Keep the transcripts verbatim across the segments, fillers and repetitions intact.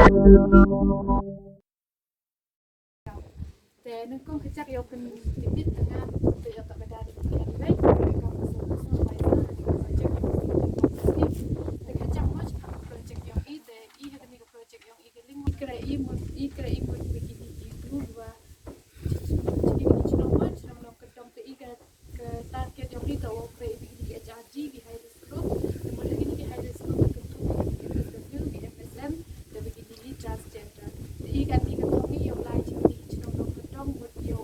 Te nyngkong ka jaka ïa u pyntipit te nga te ïa ka ka dei ka dei ka ka ka ka ka project ïa u i te ka jaka mo ka project ïa u i te i ka ni ka project ïa u i ka ling i kra i mo i kra i mo ki ki ki du wa ki ki chnong mo chnong long ka dong te i ka ka target ïa u i te u kra i ki ki H R G ki high risk group te mo ki ki high risk group ka tu ki F S W ki F S M te ki ki transgender. Te i ka ni ka thong i ïa u lai cha ki chnong long ka dong mo ïa u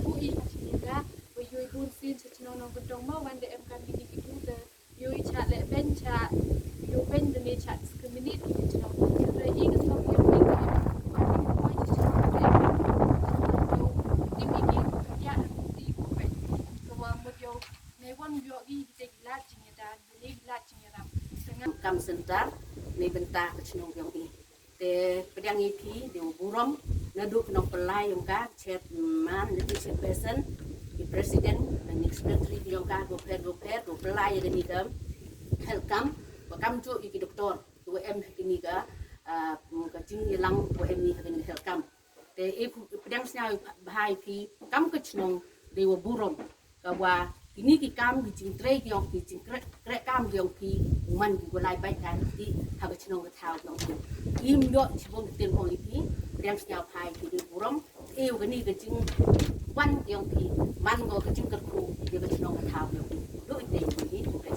tu i ka chi ni ka wa ïa u bun sin cha chnong long ka dong mo wan de em kan ki ki du te ïa u i cha le ben cha ïa u ben de ne cha discriminate ki chnong. Te i ka thong ïa u i ka em kan ki point cha chnong te em kan ki mi ki ka ïa na ki ko ben. Te wa mo ïa u ne wan ïa ki ki te ki lad chi ni dan ne ki lad chi ni ram. Te nga kam center ne bynta ka chnong ïa u i. Te pdiang ïa phi dei u burom naduh ki nongpynlai ïong ka, chairman, deputy chairperson, ki president, ki secretary ïong ka, ko pher ko pher, ko pynlai ïa kani ka health camp, ba kam juh ïa ki doktor, ko em ha kani ka, ah, ka jingïalang ko em ni ha kani ka health camp. Te i pdiang sñiaw bha ïa phi kam ka chnong dei wa burom. Ka wa kini ki kam ki jingtrei ki ong ki jingkreh kreh kam ki ong ki man ki gulai bai ka ti ha ka chnong ka thaw ki ong ki. Im yo chibong ki tem ong ki pdiang sñiaw phai ki dei burom. E u kani ka jingwan ki ong ki man ko ka jingkyrkhu ki ka chnong ka thaw ki ong ki. Do i te ki ki ki.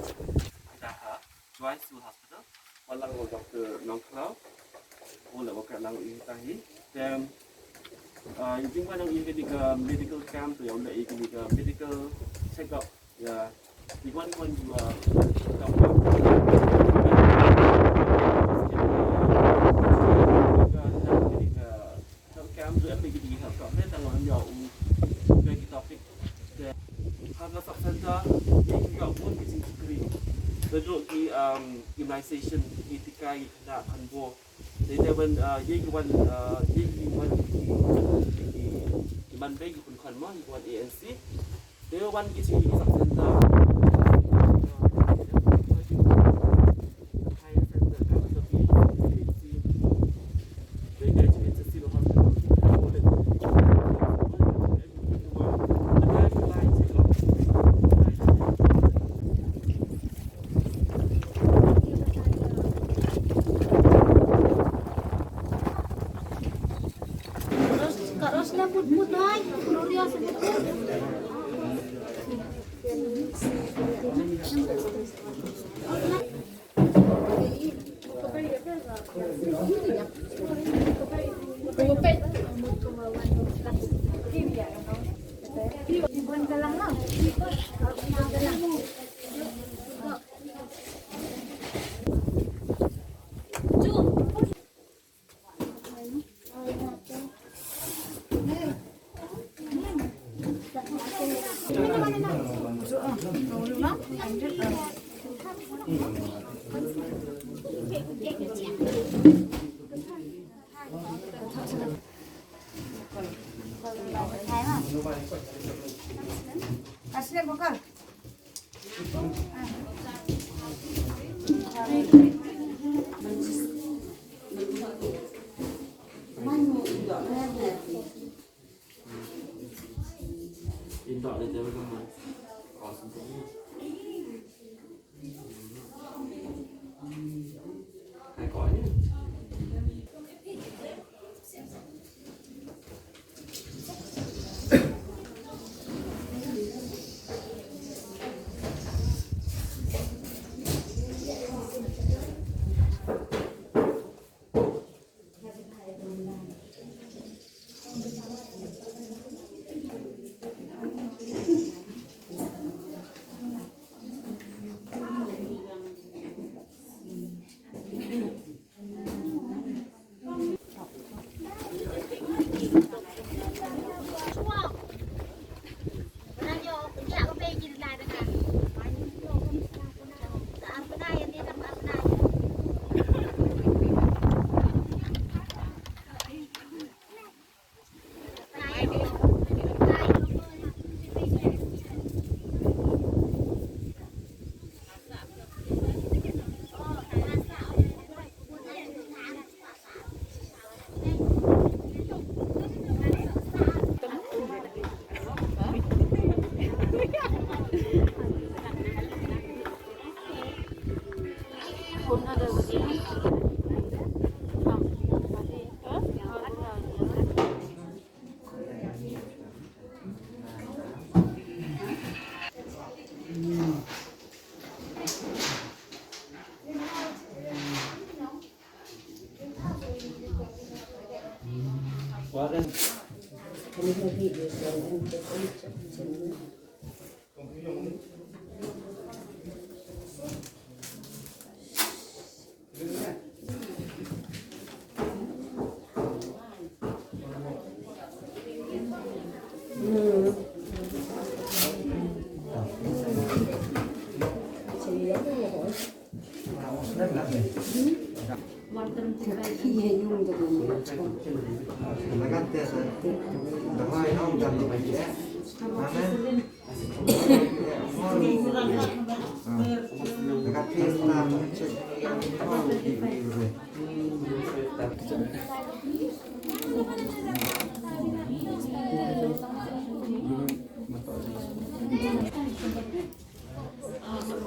Joy Civil Hospital. Wa lang u Doctor Nongkhlaw. U la wa ka lang u ita hi. Then, uh, using one of the medical camp, the only medical checkup. Yeah. The one one you are talking about. Health camp tu em bagi di health camp ni tang wan ïa u bagi topik. Te ha ka sub center ni ka bun ki jingkri. Te duk ki, um, immunization, ki tika, ki kena khan bo. Te te wan, uh, ye ki wan, uh, ye ki wan ki, ki, ki man be ki pun khan mo, ye ki wan A N C. Te wan ki jingkri ki sub center.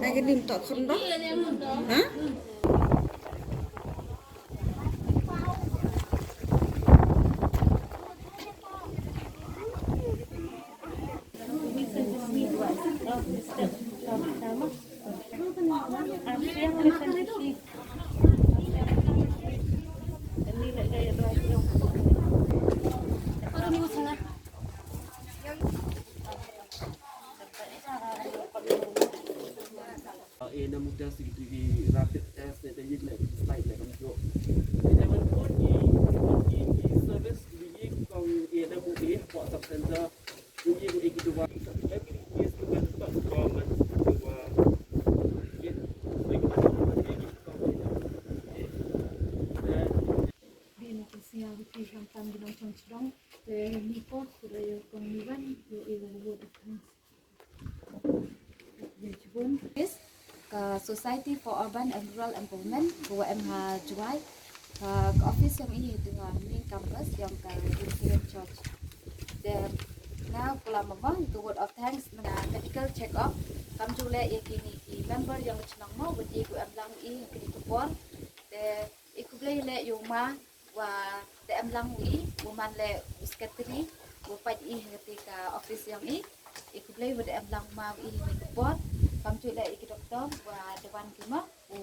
Ai ka nim tok khun tok. Ha? Ïa na muda sigi tu ki rapid test ne da yik ne slide ne kam jo. Ïa na man pun ki pun ki ki service ki yik kong ïa na mu ïa pok sub center. Ki yik ïa ki dua sub center ki yik ki ban pok ko man ki dua. Ïa na ki man ki ki kong ïa na. Bini ki sia ki ki kam tam ki nongchong chdong. Te ni ko ku da ïa kong ni wan ïa ïa ïa. Ka Society for Urban and Rural Empowerment, ka wa em ha Jowai, ka, ka office yong i hi tu ha main campus yong ka Unitarian Church. Te nga kula mama ka word of thanks na medical check up kam ju le ya kini ki member yong ka chnong mo, wadi ku em lang i kini ki por. Te i khublei le yu ma wa da em lang u i, u man le u secretary, u pait i ha kati ka office yong i. I khublei wa da em lang ma u i ha kani ka por. Kam ju le i ki doctor wa da wan ki ma u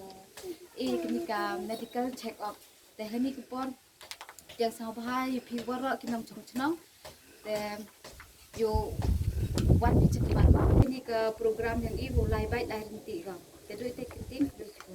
i kani ka medical check up. Te ha kani ka por jang sa bha i phi waroh ki nongchong chnong. Te yu wan phi check ma kani ka program yong i u lai bait lai rynti ka. Te du i te kyntin du i check.